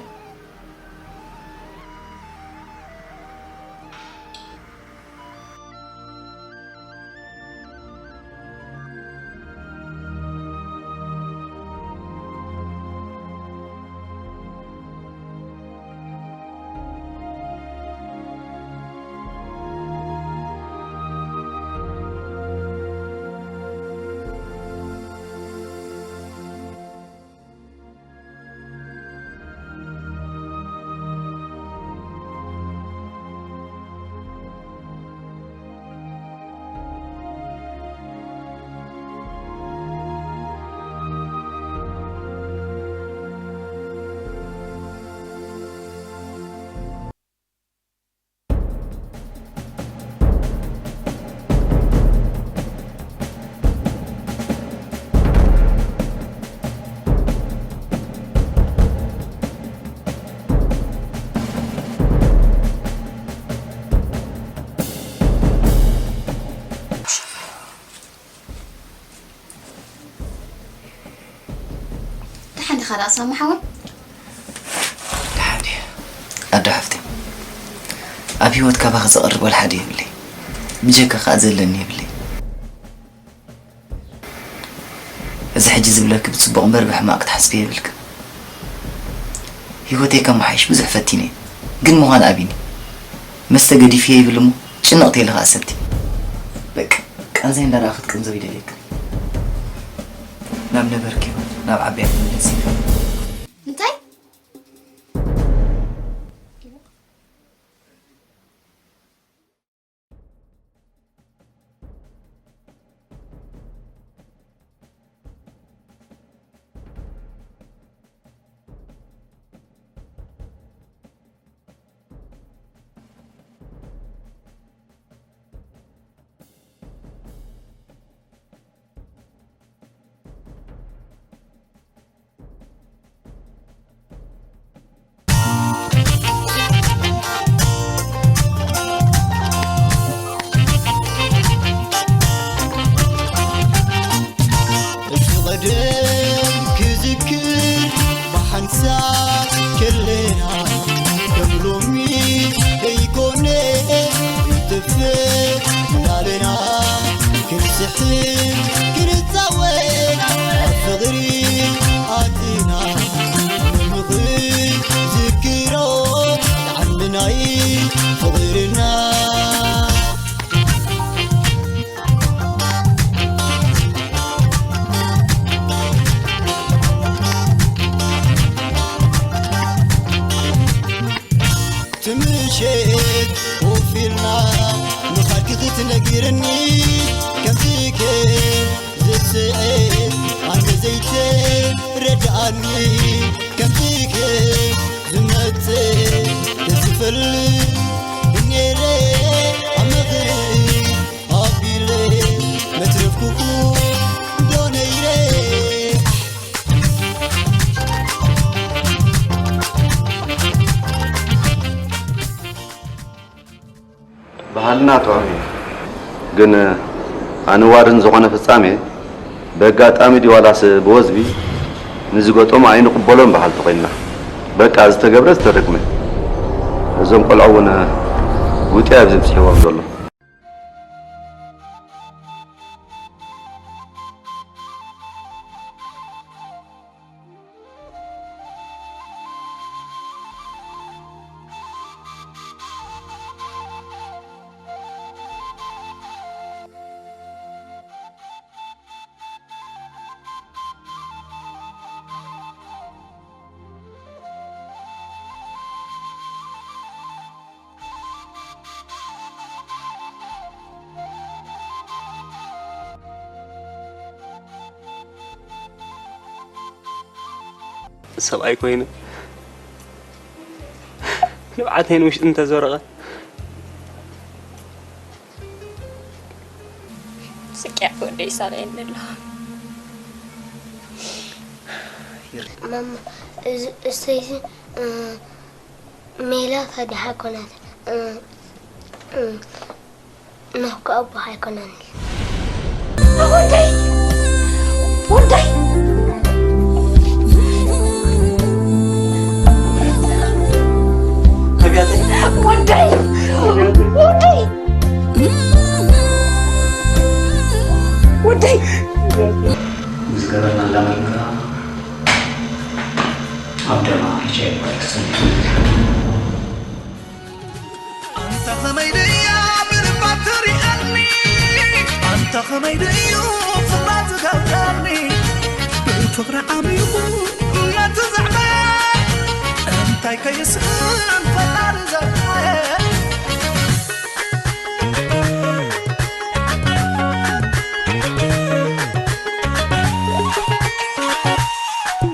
ደሓን ዲኻ ደኣ ሳሚ ሓወይ? ደሓን እየ ኣዶ ሓፍተይ። ኣብ ህይወት ካባኺ ዝቐርብ ወላ ሓደ የብለይ። ብጀካ ከኣ ዘለኒ የብለይ። እዚ ሕጂ ዝብለኪ ብጽቡቕ እምበር ብሕማቕ ክትሓስብዮ የብልክን። ህይወተይ ከመሓይሽ ብዙሕ ፈቲነ፣ ግን ምዃን ኣቢኒ። መስተ ገዲፍዮ ይብል እሞ ጭንቕቲ ኢለ ከኣ ሰቲ። በቃ፣ ቃንዛይ እንዳረኣኺ ክትቅንዘዊ ይደልየክን። ናብ ነበርክዮ፣ ናብ ዓብያ ክትምለሲ። እንታይ? እቲ ቐደም ክዝክር ብሓንሳብ ሸት ኮፍ ኢልና ምኻድኪ ክትነግርኒ ከምዚከ ዝስዕል ኣነ ዘይተረድኣኒ ከምዚከ ዝመጽእ ተዝፈልጥ ነይረ ኣብ መኽሪ ኣቢለ መትረፍኩ ዶ ነይረ። ባህልና ጥዑም እዩ፣ ግን ኣነዋርን ዝኾነ ፍጻሜ ብኣጋጣሚ ድዩ ዋላስ ብወዝቢ ንዝገጠሞ ኣይንቕበሎን በሃልቲ ኮይንና። በቃ ዝተገብረ ዝተደግመ። እዞም ቆልዑ እውን ውጥያ እዩ ዘብፅሕዎም ዘሎ። ሰብኣይ ኮይነ ንብዓተይ ንውሽጢ እንተዘረቐ ስቅያ ክወደይ ይሳለየኒ ኣለኹ። ማማ፣ እዚ እሰይሲ ሜላት ኣዲሓ ኣይኮናትን። ናፍቆ ኣቦኻ ኣይኮነን። ወደይ ወደይ ወደይ ወደይ ወደይ ዝገበርና እንዳመልክዓ ኣብ ደማ ኤች ኣይ ቪ ቫይረስ ጸኒሑ። ኣንታ ኸመይ ድያ ብልባ ትሪኣኒ ኣንታ ኸመይ ድዩ ፍቕራ ዝገልጸኒ ብፍቕሪ ዓሚቑ ነቲ ዘዕበ እንታይ ከይስእን ፈጣሪ ዘርአየ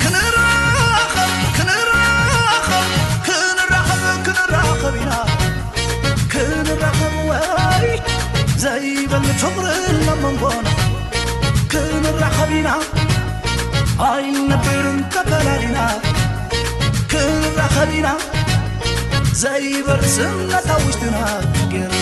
ክንራኸብ ክንራኸብ ክንራኸብ ክንራኸብ ኢና ክንራኸብ ወይ ዘይበል ፍቕሪ ኣብ መንጎና ክንራኸብ ኢና ኣይንነብርን ተፈላሊና ክንራኸብ ኢና ዘይበል ስምነት ኣብ ውሽጥና ጌርና